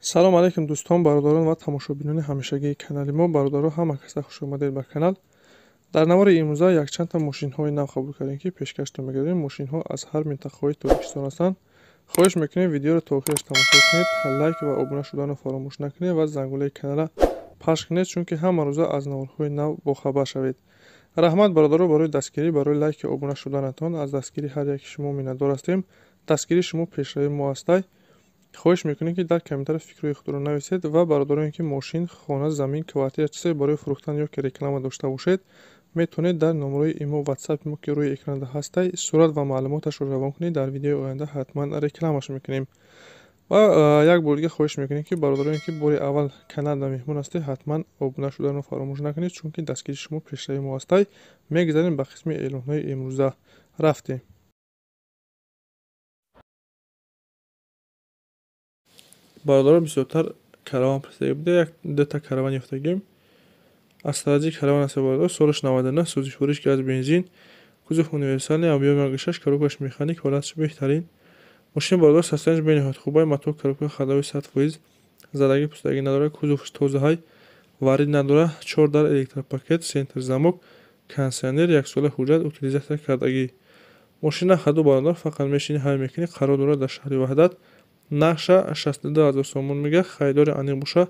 Салом алейкум дӯстон, бародарон ва тамошобинони ҳамешагии канали мо. Бародаро, ҳама каса хуш омадед ба канал. Дар навори имрӯза якчандта мошинҳои нав қабул кардем, ки пешкаштон мегардем. Мошинҳо аз ҳар минтақаҳои Тоҷикистон ҳастанд. Хоҳиш мекунем, видеоро то охираш тамошо кунед, лайк ва обуна шуданро фаромӯш накунед ва зангулаи каналро пахш кунед, чунки ҳама рӯза аз наворҳои нав бохабар шавед. Раҳмат, бародаро, барои дастгирӣ, барои лайки обуна шуданатон. Аз дастгирии ҳар яки шумо миннатдор ҳастем. Дастгирии шумо пешравии мо ҳастай. Хоҳиш мекунем, ки дар комментария фикрҳои худро нависед ва бародароне, ки мошин, хона, замин, квартира, чизе барои фурӯхтан ё ки реклама дошта бошед, метавонед дар номерои имо, ватсапи мо, ки рӯи экранда ҳастай, сурат ва маълумоташро равон кунед. Дар видеои оянда ҳатман рекламаш мекунем. Ва як бор дига хоҳиш мекунем, ки бародароне, ки бори аввал каналда меҳмон ҳастед, ҳатман обуна шуданро фаромӯш накунед, чунки дастгирии шумо пешравии мо ҳастай. Мегузарем ба қисми эълонҳои имрӯза. Рафтем. Бародарон, бисёртар караван пурсида буда, як дута караван ёфтагим. Астра Ҷи караван аст, бародар, солаш 99, сӯзишвориш газ, бензин, кузов универсальный, объём 1,6, коробкаш механик, ҳолаташ беҳтарин. Мошин, бародар, состоянияш бениҳоят хубай, мотор, коробка ходовой 100%, задагӣ пустагӣ надорад, кузоваш тозаҳай, варид надорад, чор дар электропакет, центр замок, кондитсионер, яксола ҳуҷҷат, утилизатсия кардагӣ. Мошина хаду, бародар, фақат мешинӣ, ҳай мекунӣ. Қарор дорад дар шаҳри Ваҳдат. Нархша 62 ҳазор сомон мега, харидори аниқ боша,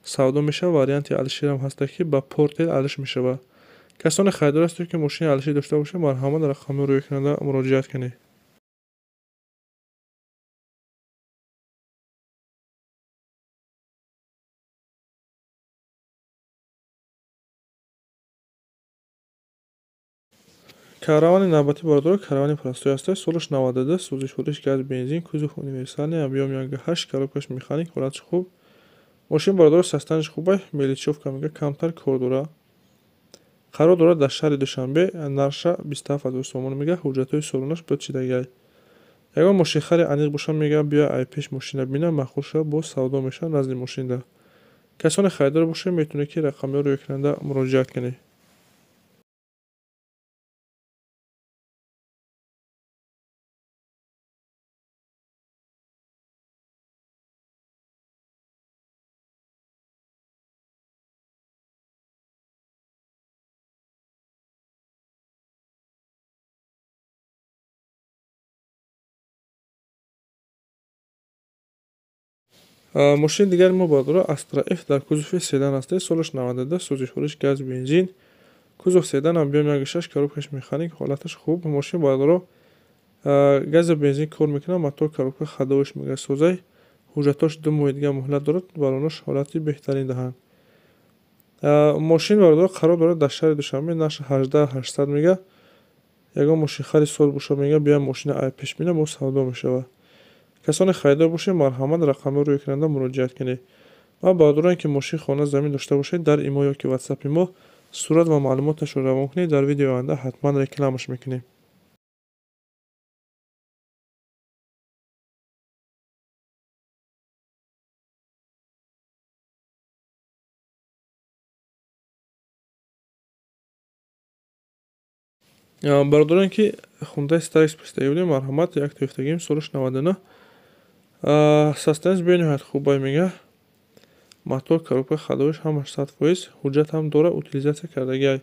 савдо мешава. Варианти Алишерам ҳаста, ки ба Портел алиш мешава. Касоне харидор ҳастед, ки мошини Алишер дошта бошед, марҳамат, рақамҳои рӯи экранда муроҷиат кунед. Каравани навбатӣ, бародаро, каравани простой аст. Солаш 92, сӯзишвориш газ, бензин, кузов универсальный, объём 1,8, коробкаш механик, ҳолаташ хуб. Мошин, бародаро, состоянияш хубай, мелочёвка мега, камтар кор дорад. Қарор дорад дар шаҳри Душанбе, нархша 27 ҳазор сомон мега, ҳуҷҷатҳои солонаш буд чидагиай. Ягон мошинхари аниқ боша, мега, биё ай пеш мошина бина, маъқул шава, боз савдо мешавад назди мошинда. Касоне харидор бошед, метавонед, ки рақамҳои рӯи экранда муроҷиат кунед. Мошини дигари мо, бародаро, Астра Ф дар кузови седан аст. Солаш 92, сӯзишвориш газ, бензин, кузов седан, объём 1,6, коробкаш механик, ҳолаташ хуб. Мошин, бародаро, газу бензин кор мекунад, мотор, коробка ходовойш мега созай, ҳуҷҷатҳош 2 моҳи дига муҳлат дорад, балонош ҳолати беҳтарин даҳанд. Мошин, бародаро, қарор дорад дар шаҳри Душанбе, нархи 18 800 мега. Ягон мошинхари соз боша, мега, биё мошина ай пеш бина, боз савдо мешавад. Касоне харидор бошед, марҳамат, рақамҳои рӯи экранда муроҷиат кунед. Ва бародароне, ки мошин, хона, замин дошта бошед, дар имо ё ки ватсапи мо сурат ва маълумоташро равон кунед. Дар видеои оянда ҳатман рекламаш мекунем. Бародароне, ки Хундай Старекс пурсида будем, марҳамат, як тоифтагим, солаш 99, состоянияш бениҳоят хубай мега, мотор, коробка ходовойш ҳамаш 100%, ҳуҷҷат ҳам дорад, утилизатсия кардагиай.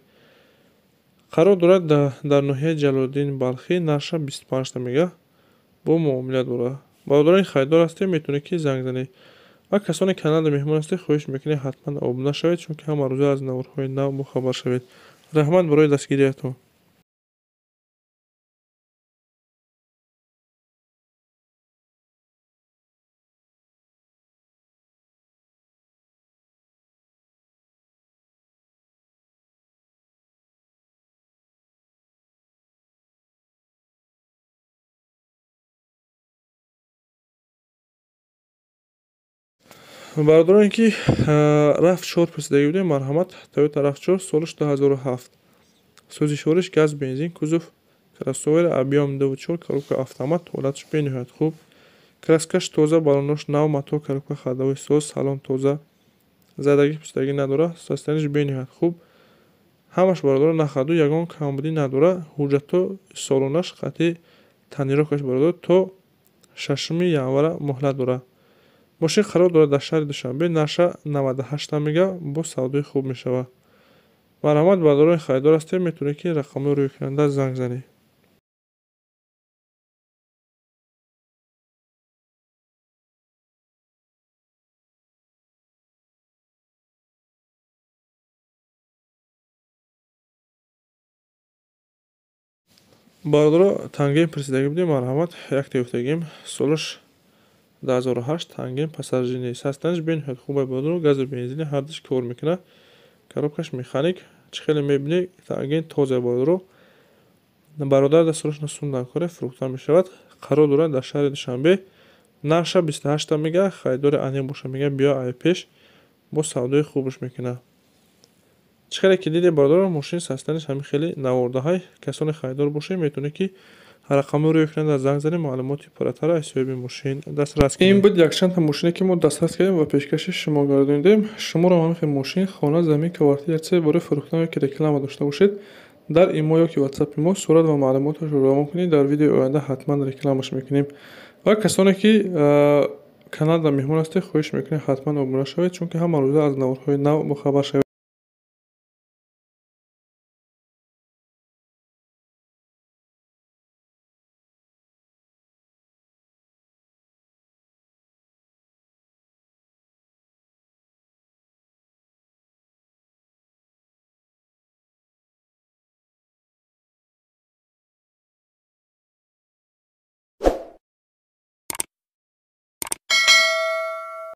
Қарор дорад дар ноҳияи Ҷалолиддини Балхӣ, нархша 25та мега, бо муомила дорад. Бародарони харидор ҳастед, метавонед, ки занг занед. Ва касоне каналда меҳмон ҳастед, хоҳиш мекунед, ҳатман обуна шавед, чунки ҳама рӯза аз наворҳои нав бохабар шавед. Раҳмат барои дастгириятон. Бародароне, ки RAV4 пурсидагӣ будем, марҳамат, Тойота RAV4, солаш 2007, сӯзишвориш газ, бензин, кузов кроссовер, объём 2,4, коробка автомат, ҳолаташ бениҳоят хуб, краскаш тоза, балонош нав, мотор, коробка ходовой соз, салон тоза, задагӣ пустагӣ надорад, состоянияш бениҳоят хуб. Ҳамаш, бародаро, нахаду, ягон камбудӣ надорад. Ҳуҷҷатҳо солонаш қатъи тонировкаш, бародар, то 6 январа муҳлат дорад. Мошин қарор дорад дар шаҳри Душанбе, нарша 98 мега, бо савдои хуб мешавад. Марҳамат, бародарони харидор ҳастед, метавонед ки рақамҳои рӯйкунанда занг занед. Бародаро, тангем пурсидагӣ будем, марҳамат, якта ёфтагим, солаш 2008, тангем пассажирӣ састанаш бениҳоят хуб, бародаро, газу бензини ҳардуш кор мекунад, коробкаш механик, чӣ хеле мебинӣ, танген тоза, бародаро. Бародар дастураш насундан коре фурӯхта мешавад. Қарор дорад дар шаҳри Душанбе, нарша 28 мега, харидори аниқ боша, мега биё ай пеш, бо савдои хубаш мекунад. Чӣ хеле ки дидем, бародаро, мошин састанаш ҳамин хеле навордаҳай. Касоне харидор бошед, метавонед ки рақамҳои рӯй кунанда занг занед, маълумоти пурратара аз соҳиби мошин дастрас кунед. Ин буд якчандта мошине ки мо дастрас кардем ва пешкаши шумо гардонидем. Шуморо ҳамин хел мошин, хона, замин, квартира, чизе барои фурӯхтан ё ки реклама дошта бошед, дар имо ё ки ватсапи мо сурат ва маълумоташро равон кунед, дар видеои оянда ҳатман рекламаш мекунем. Ва касоне ки каналда меҳмон ҳастед, хоҳиш мекунем ҳатман обуна шавед, чунки ҳама рӯза аз наворҳои нав бохабар шавед.